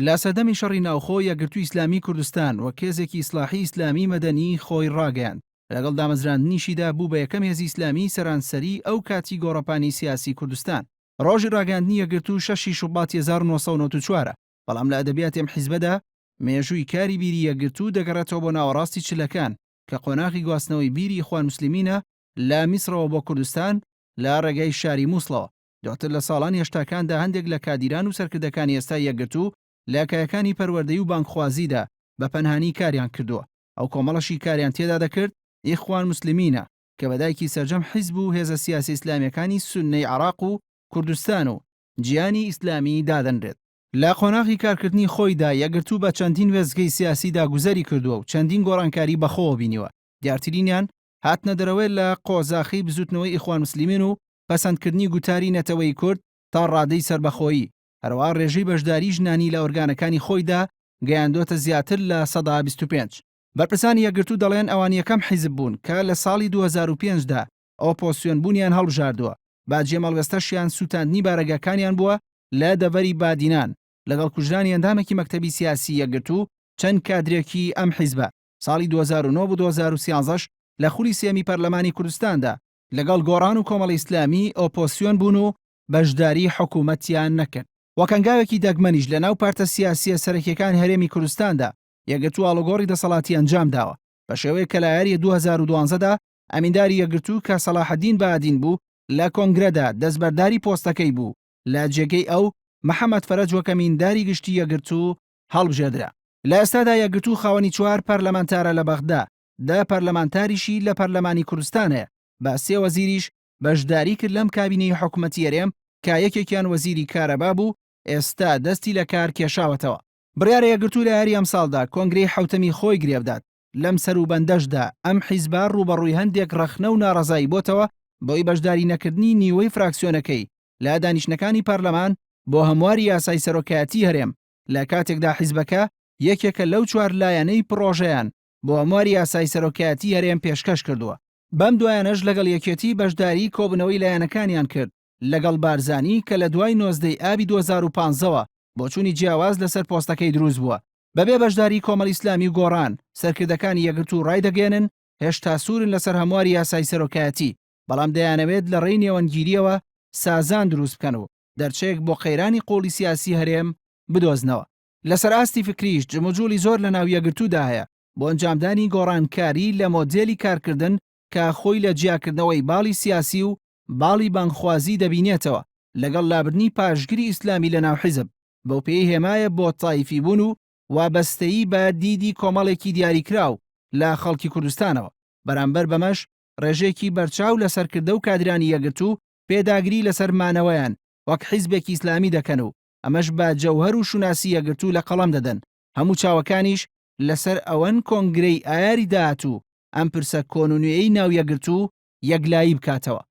لە سەردەمی شەڕی ناوخۆ، یەکگرتووی ئیسلامیی کوردستان وەک هێزێکی ئیسڵاحی ئیسلامیی مەدەنی خۆی ڕاگەیاند، لەگەڵ دامەزراندنیشیدا بوو بە یەکەم هێزی ئیسلامیی سەرانسەریی ئەو کاتی گۆڕەپانی سیاسی کوردستان. ڕۆژی ڕاگەیاندنی یەکگرتوو شەشی شوباتی 1994 ە، بەڵام لە ئەدەبیاتی ئەم حیزبەدا مێژووی کاری بیری یەکگرتوو دەگەڕێتەوە بۆ ناوەڕاستی چلەکان کە قۆناغی گواستنەوەی بیری ئیخوان موسلیمینە لە میسرەوە بۆ کوردستان لە ڕێگای شاری موسڵەوە. دواتر لە ساڵانی هەشتاکاندا هەندێک لە کادیران و سەرکردەکانی ئێستای یەکگرتوو لە کایەکانی پەروەردەی و بانگخوازیدا بە پەنهانی کاریان کردووە. ئەو کۆمەڵەشی کاریان تێدا دەکرد ئیخوان موسلمینە کە بە دایکی سەرجەم حیزب و هێزە سیاسیە ئیسلامیەکانی سوننەی عێراق و کوردستان و جیهانی ئیسلامی دادەنرێت. لە قۆناغی کارکردنی خۆیدا یەکگرتوو بە چەندین وێستگەی سیاسیدا گوزەری کردووە و چەندین گۆڕانکاری بەخۆوە بینیوە، دیارترینیان هاتنەدەرەوەی لە قۆزاخی بزوتنەوەی ئیخوان موسلیمین و پەسەندکردنی گوتاری نەتەوەی کورد تا ڕادەی سەربەخۆیی، هەروەها ڕێژەی بەشداریی ژنانی لە ئۆرگانەکانی خۆیدا گەیاندۆتە زیاتر لە 25%. بەرپرسانی یەکگرتوو دەڵێن ئەوان یەکەم حیزب بوون کە لە ساڵی 2005 دا ئۆپۆسیۆن بوونیان هەڵبژاردووە، باجی ئەم هەڵوێستەشیان سووتاندنی بارەگاکانیان بووە لە دەڤەری بادینان لەگەڵ کوژرانی ئەندامێکی مەکتەبی سیاسی یەکگرتوو چەند کادرێکی ئەم حیزبە. ساڵی 2009 بۆ 2013 ش لە خولی سێیەمی پەرلەمانی کوردستاندا لەگەڵ گۆڕان و کۆمەڵی ئیسلامی ئۆپۆسیۆن بوون و بەشداری حکوومەتیان نەکرد. وەک هەنگاوێکی دەگمەنیش لەناو پارتە سیاسییە سەرەکییەکانی هەرێمی کوردستاندا یەکگرتوو ئاڵوگۆڕی دەسەڵاتی ئەنجام داوە بە شێوەیەک کە لە ئایاری 2012 دا ئەمینداری یەکگرتوو کە سەڵاحەدین بەهادین بوو لە کۆنگرەدا دەستبەرداری پۆستەکەی بوو لە جێگەی ئەو محەمەد فەرەج وەک ئەمینداری گشتی یەکگرتوو هەڵبژێردرا. لە ئێستادا یەکگرتوو خاوەنی چوار پەرلەمانتارە لە بەغدا، دە پەرلەمانتاریشی لە پەرلەمانی کوردستان هەیە، بە سێ وەزیریش بەشداری کرد لەم کابینەی حکومەتی هەرێم کە یەکێکیان وەزیری کارەبا بوو ئێستا دەستی لە کار کێشاوەتەوە. بڕیارە یەکگرتوو لە ئایاری ئەمساڵدا کۆنگرەی حەوتەمی خۆی گرێبدات، لەم سەروبەندەشدا ئەم حیزبە ڕووبەڕووی هەندێک ڕەخنە و ناڕەزایی بۆتەوە بەهۆی بەشداری نەکردنی نیوەی فراکسیۆنەکەی لە دانیشتنەکانی پەرلەمان بۆ هەمواری یاسای سەرۆکایەتی هەرێم لە کاتێکدا حیزبەکە یەکێکە لەو چوار لایەنەی پڕۆژەیان بۆ هەمواری یاسای سەرۆکایەتی هەرێم پێشکەش کردووە. بەم دوایانەش لەگەڵ یەکێتی بەشداری کۆبوونەوەی لایەنەکانیان کرد لەگەڵ بارزانی کە لە دوای 19 ی ئابی 2015 وە بۆچوونی جیاواز لەسەر پۆستەکەی دروست بووە. بەبێ بەشداری کۆمەڵی ئیسلامی و گۆڕان، سەرکردەکانی یەکگرتوو ڕایدەگەیەنن هێشتا سوورن لەسەر هەمواری یاسای سەرۆکایەتی، بەڵام دەیانەوێت لە ڕێی نێوەندگیرییەوە سازان دروست بکەن و دەرچەیەک بۆ قەیرانی قووڵی سیاسی هەرێم بدۆزنەوە. لەسەر ئاستی فکریش جموجوڵی زۆر لەناو یەکگرتوودا هەیە بۆ ئەنجامدانی گۆڕانکاری لە مۆدێلی کارکردن کە خۆی لە جیاکردنەوەی باڵی سیاسی و باڵی بانگخوازی دەبینێتەوە لەگەڵ لابردنی پاشگری ئیسلامی لەناو حیزب بەوپێیەی هێمایە بۆ تایفیبوون و وابەستەیی بە دیدی کۆمەڵێکی دیاریکراو لە خەڵکی کوردستانەوە، بەرامبەر بەمەش ڕێژەیەکی بەرچاو لە سەرکردە و کادرانی یەکگرتوو پێداگری لەسەر مانەوەیان وەک حیزبێکی ئیسلامی دەکەن و ئەمەش بە جەوهەر و شوناسی یەکگرتوو لە قەڵەم دەدەن، هەموو چاوەکانیش لەسەر ئەوەن کۆنگرەی ئایاری داهاتوو ئەم پرسە کۆن و نوێیەی ناو یەکگرتوو یەکلایی بکاتەوە.